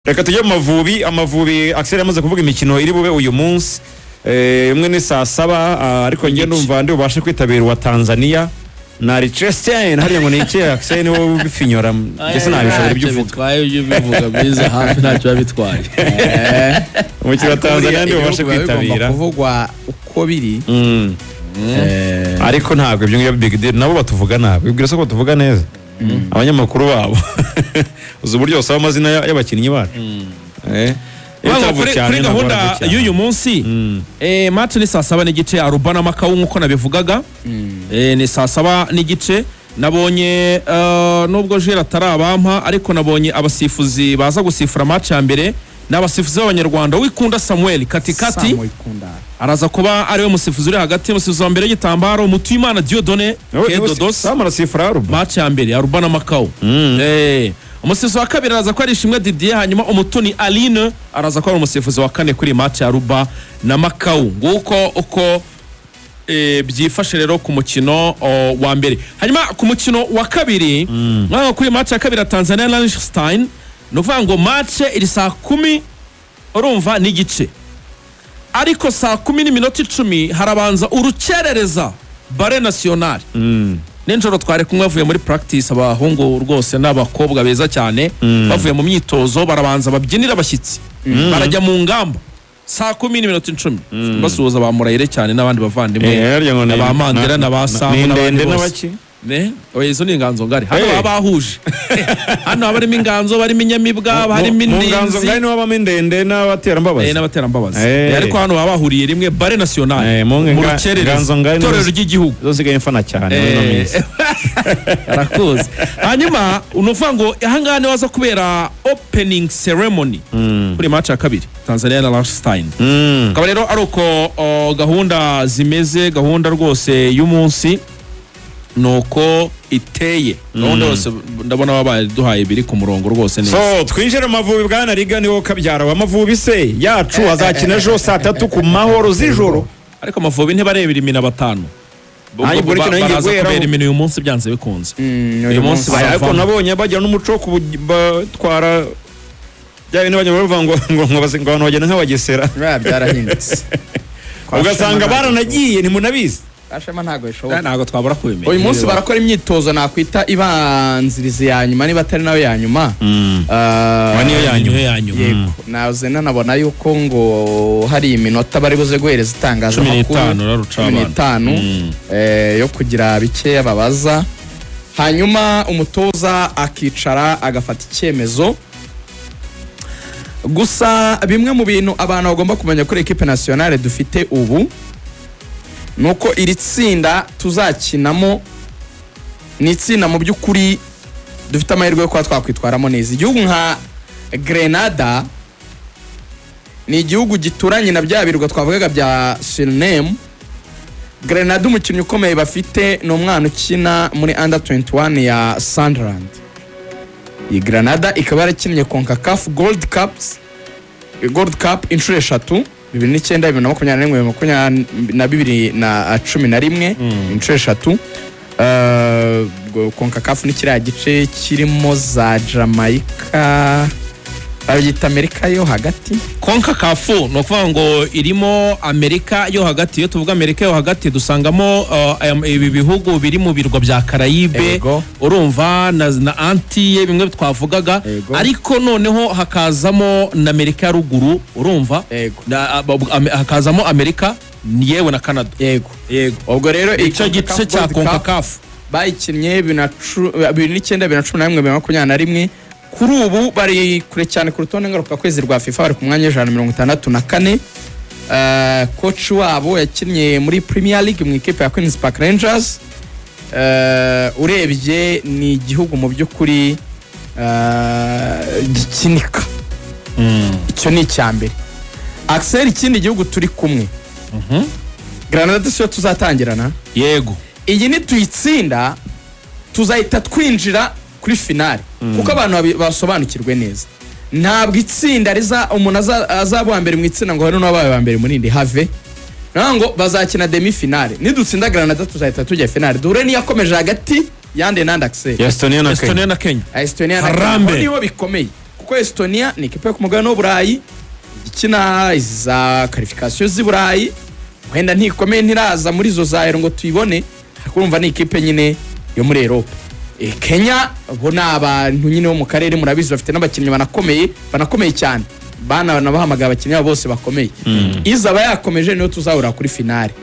Reka tujye mu Mavubi. Amavubi, Axel yamaze kuvuga imikino iri bube uyu munsi. Umwe ni saa 7, ariko njye ndumva ndi bubashe kwitabira uwa Tanzania na Liechtenstein. Hariya ngo ni iki, Axel? Niwe ubifinyora, njye sinabishobora ibyo Ntacyo uvuga. Bitwaye, ibyo ubivuga biza hafi, ntacyo biba bitwaye. Umukino wa Ariko Tanzania buriya ndi bubashe ibihugu biba bigomba kwitabira. kuvugwa uko biri. Ariko ntabwo ibyo ngibyo big deal. Nabo batuvuga nabi, wibwira se ko batuvuga neza abanyamakuru babo? Uzi uburyo basaba amazina y'abakinnyi bacu? Banga Ibitavu cyane kuri ntabwo gahunda baraducyaha. y'uyu munsi, match ni saa 7:30, Aruba na Makawu, nk'uko nabivugaga. Ni saa 7:30. Nabonye, nubwo Jules atarabampa, ariko nabonye abasifuzi baza gusifura match ya mbere ni abasifuzi b'Abanyarwanda. Wikunda Samuel katikati Samu Ikunda. araza kuba ariwe musifuzi uri hagati. Umusifuzi wa mbere w'igitambaro, Mutuyimana Dieudonné Kedodos. Sam arasifura Aruba? Match ya mbere, Aruba na Makawu. Umusifuzi wa kabiri araza ko ari Ishimwe Didier, hanyuma Umutoni Aline araza ko ari umusifuzi wa kane kuri match ya Aruba na Makawu. Nguko uko byifashe rero ku mukino wa mbere. Hanyuma ku mukino wa kabiri, mwaho kuri match ya kabiri ya Tanzania na Liechtenstein, ni ukuvuga ngo match iri saa 10, urumva, n'igice, ariko saa 10:10 harabanza urukerereza Ballet National. Nijoro twari kumwe, bavuye muri practice, abahungu rwose n'abakobwa beza cyane, bavuye mu myitozo, barabanza babyinira abashyitsi, barajya mu ngamba saa 10:10, basuhuza ba Murayire cyane n'abandi bavandimwe Harya ngo na ba Mandela na ba Samu ni n'abandi ndende bose. n'abaki. Ne oya, izo ni inganzo ngari hano. Baba bahuje hano, haba harimo inganzo, barimo inyamibwa, haba harimo Mu nganzo indinzi ngari niho habamo indende n'abaterambabazi. N'abaterambabazi. Ariko hano baba bahuriye rimwe, Ballet National, Mu mu rukerereza, nganzo ngari itorero ry'igihugu. Zo zisigaye mfana cyane muri ino minsi. Arakuzi. Hanyuma ni ukuvuga ngo ahangaha niho haza kubera opening ceremony kuri match ya kabiri, Tanzania na Liechtenstein. Akaba rero ari uko gahunda zimeze. Gahunda rwose y'umunsi ni uko iteye. Gahunda yose ndabona baba baduhaye biri ku murongo rwose neza. So twinjire mu Mavubi. Bwana Riga, niwo kabyara wa Mavubi se yacu azakina ejo saa 3 ku Mahoro z'ijoro. Ariko Amavubi ntibarebera imina batanu. Nanjye ubwo nicyo nari ngiye Baraza guheraho. kubera imina uyu munsi byanze bikunze. Uyu munsi Aya, ariko baravamo. nabonye bagira n'umuco wo kubatwara bya bintu bajya bavuga ngo abantu bagenda nk'Abagesera. Buriya byarahindutse. Kwa Ugasanga Shema ntabwo baranagiye, ntimunabizi. Kwa Shema ntabwo bishoboka. Ntabwo twabura kubimenya. Uyu munsi barakora imyitozo nakwita ibanziriza ya nyuma, niba atari nayo ya nyuma. Wa niyo ya nyuma. Niyo ya nyuma. Yego, naze nanabona yuko ngo hari iminota bari buze guhereza itangazamakuru. 15 raruca cumi abana. n'itanu yo kugira bikeya babaza, hanyuma umutoza akicara agafata icyemezo. Gusa bimwe mu bintu abantu bagomba kumenya kuri équipe nationale dufite ubu ni uko iri tsinda tuzakinamo ni itsinda mu by'ukuri dufite amahirwe yo kuba twakwitwaramo neza. Igihugu nka Grenada ni igihugu gituranye na bya birwa twavugaga bya Suriname. Grenada, umukinnyi ukomeye bafite ni umwana ukina muri under 21 ya Sunderland. Iyi Grenada ikaba yarakinnye CONCACAF Gold Cups, Gold Cup inshuro eshatu: 2009, 2021, 2022 na 2011, inshuro eshatu. Ubwo CONCACAF ni kiriya gice kirimo za Jamaica, babyita Amerika yo Hagati. CONCACAF ni ukuvuga ngo irimo Amerika yo Hagati. Iyo tuvuga Amerika yo Hagati, dusangamo ibi bihugu biri mu birwa bya Karayibe, urumva, na Antiye, bimwe twavugaga. Ariko noneho hakazamo na Amerika ya Ruguru, urumva, hakazamo Amerika yewe na Canada. Yego, ubwo rero iyi Icyo gice CONCACAF cya Gold Cup CONCACAF bayikinnye 2009, 2011, 2021. Kuri ubu bari kure cyane ku rutonde ngarukakwezi rwa FIFA, bari ku mwanya wa 164. Coach wabo yakinnye muri Premier League mu ikipe ya Queens Park Rangers. Urebye ni igihugu mu by'ukuri gikinika. Icyo ni icya mbere. Axel, ikindi gihugu turi kumwe, Granada, siyo tuzatangirana? Yego. Iyi nituyitsinda tuzahita twinjira kuri finale, kuko abantu basobanukirwe neza, ntabwo itsinda riza umuntu azaba uwa mbere mu itsinda ngo hari n'uwabaye uwa mbere mu rindi have. Naho ngo bazakina demi finale. Nidutsinda Granada tuzahita tujya finale, duhure n'iyakomeje hagati yande nande, Axel? Ya Estonia na Estonia Kenya. Na Kenya. Estonia na Kenya. Harambe. Aho niho bikomeye. Kuko Estonia ni ikipe yo ku mugabane w'Uburayi ikina za qualification z'i Burayi, wenda ntikomeye, ntiraza muri izo za Euro ngo tuyibone, ariko urumva ni ikipe nyine yo muri Europe. Kenya bo ni abantu nyine bo mu karere, murabizi, bafite n'abakinnyi banakomeye, banakomeye cyane, bana nabahamagaye abakinnyi babo bose bakomeye. Izaba yakomeje niyo tuzahurira kuri finale.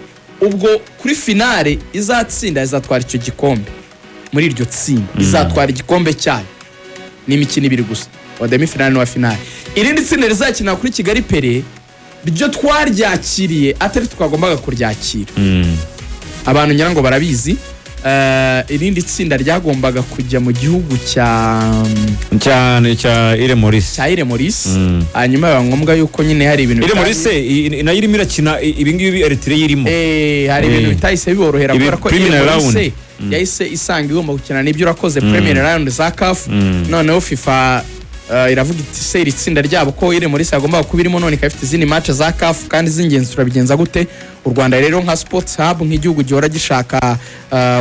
Ubwo kuri finale izatsinda izatwara icyo gikombe muri iryo tsinda, izatwara igikombe cyayo. Ni imikino ibiri gusa, wa demi finale n'uwa finale. Irindi tsinda rizakina kuri Kigali Pele ryo twaryakiriye atari twagombaga kuryakira, abantu ngira ngo barabizi. Irindi tsinda ryagombaga kujya mu gihugu cya Cyane, cya Île Maurice. Cya Île Maurice. Hanyuma biba ngombwa yuko nyine hari ibintu Île Maurice nayo irimo irakina ibi ngibi Eritrea irimo. Hari ibintu bitahise biborohera Ibi kubera ko Île preliminary Maurice round. yahise isanga igomba gukina n'ibyo urakoze preliminary round za CAF. Noneho FIFA iravuga iti: "Se iri tsinda ryabo ko Île Maurice yagombaga kuba irimo, none ikaba ifite izindi match za CAF kandi z'ingenzi, turabigenza gute?" U Rwanda rero nka sports hub, nk'igihugu gihora gishaka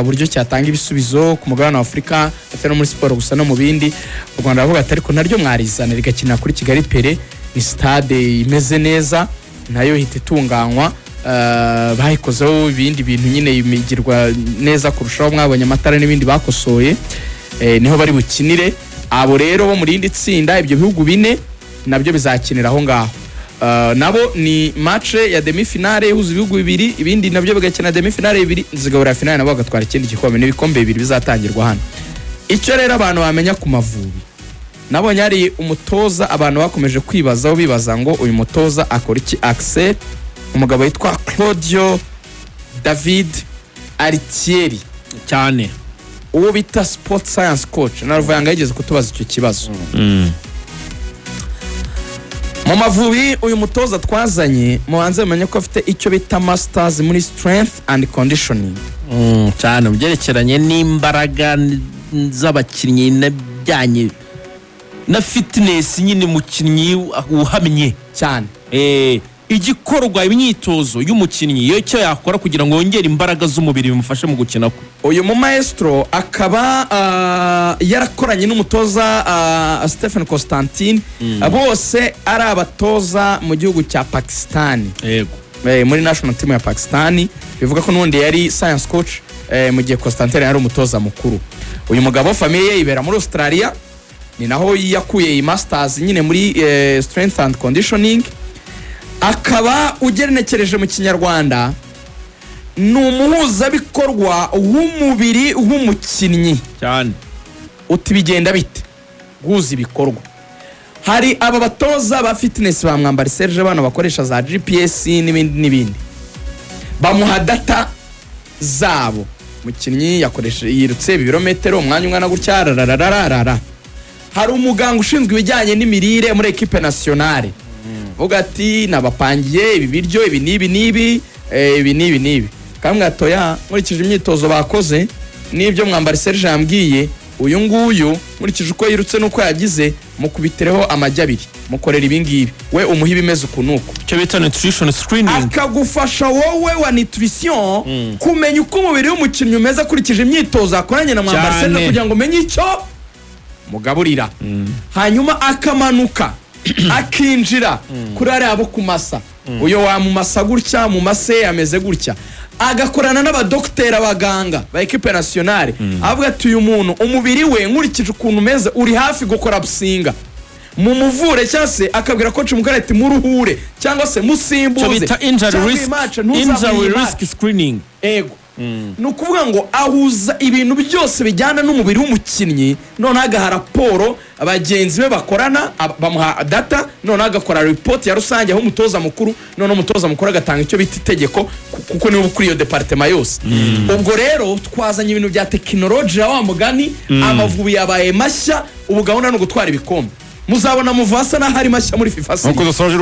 uburyo cyatanga ibisubizo ku mugabane wa Afurika, atari no muri siporo gusa, no mu bindi, u Rwanda ruravuga ati: "Ariko naryo mwarizana rigakina kuri Kigali Pele, ni stade imeze neza." Nayo ihita itunganywa, bayikozeho ibindi bintu nyine imigirwa neza kurushaho, mwabonye amatara n'ibindi bakosoye. Niho bari bukinire. Abo rero bo mu rindi tsinda, ibyo bihugu bine nabyo bizakinira aho ngaho. Nabo ni match ya demi finale ihuza ibihugu bibiri, ibindi nabyo bigakina demi finale bibiri, zigahurira finale, nabo bagatwara ikindi gikombe. Ni ibikombe bibiri bizatangirwa hano. Icyo rero abantu bamenya ku Mavubi, nabonye hari umutoza abantu bakomeje kwibazaho, bibaza ngo uyu mutoza akora iki? Axel, umugabo witwa Claudio David Aritieri. Cyane. Uwo bita sport science coach, na Ruvuyanga yigeze kutubaza icyo kibazo. Mu Mavubi, uyu mutoza twazanye, mubanze mumenye ko afite icyo bita masters muri strength and conditioning. Cyane, mu byerekeranye n'imbaraga z'abakinnyi n'ibijyanye na fitness nyine, umukinnyi uhamye. Cyane. Igikorwa, imyitozo y'umukinnyi, iyo icyo yakora kugira ngo yongere imbaraga z'umubiri bimufashe mu gukina kwe. Uyu mu maestro akaba yarakoranye n'umutoza Stephen Constantine, bose ari abatoza mu gihugu cya Pakistan. Yego. Muri national team ya Pakistan. Bivuga ko n'ubundi yari science coach mu gihe Constantine yari umutoza mukuru. Uyu mugabo famille ye ibera muri Australia, ni naho yakuye iyi masters nyine muri strength and conditioning. Akaba ugenekereje mu Kinyarwanda ni umuhuzabikorwa w'umubiri w'umukinnyi. Cyane. Uti bigenda bite guhuza ibikorwa? Hari aba batoza ba fitness ba Mwambari Serge, bano bakoresha za GPS n'ibindi n'ibindi, bamuha data zabo: umukinnyi yakoresheje, yirutse ibirometero umwanya ungana gutya, rararararara. Hari umuganga ushinzwe ibijyanye n'imirire muri equipe nationale, vuga ati: "Nabapangiye ibi biryo, ibi n'ibi n'ibi, ibi n'ibi n'ibi." Kamwe atoya: "Nkurikije imyitozo bakoze n'ibyo Mwambari Serge yambwiye, uyu nguyu nkurikije uko yirutse n'uko yagize, mukubitireho amagi abiri, mukorera ibi ngibi, we umuhe ibimeze uku n'uku." Icyo bita nutrition screening. Akagufasha wowe wa nutrition kumenya uko umubiri w'umukinnyi umeze akurikije imyitozo yakoranye na Mwambari Cyane. Serge, kugira ngo umenye icyo mugaburira. Hanyuma akamanuka akinjira kuri ariya bo kumasa, uyu wamumasa gutya, mu mase ameze gutya. Agakorana n'abadogiteri, abaganga ba equipe nationale, avuga ati: "Uyu muntu umubiri we nkurikije ukuntu umeze uri hafi gukora businga, mumuvure," cyangwa se akabwira coach mukuru ati: "Muruhure," cyangwa se Icyo "Musimbuze," bita injury cyangwa risk "Iyi match ntuzamuhe injury iyi match." risk screening. Ego, ni ukuvuga ngo ahuza ibintu byose bijyana n'umubiri w'umukinnyi, noneho agaha raporo bagenzi be bakorana, bamuha data, noneho agakora ripoti ya rusange aho umutoza mukuru, noneho umutoza mukuru agatanga icyo bita itegeko, kuko niwe ukuriye iyo département yose. Ubwo rero twazanye ibintu bya tekinoloji ya wa mugani. Amavubi yabaye mashya, ubu gahunda ni ugutwara ibikombe. Muzabona muva asa n'aho ari mashya muri FIFA. Nk'uko dusoje.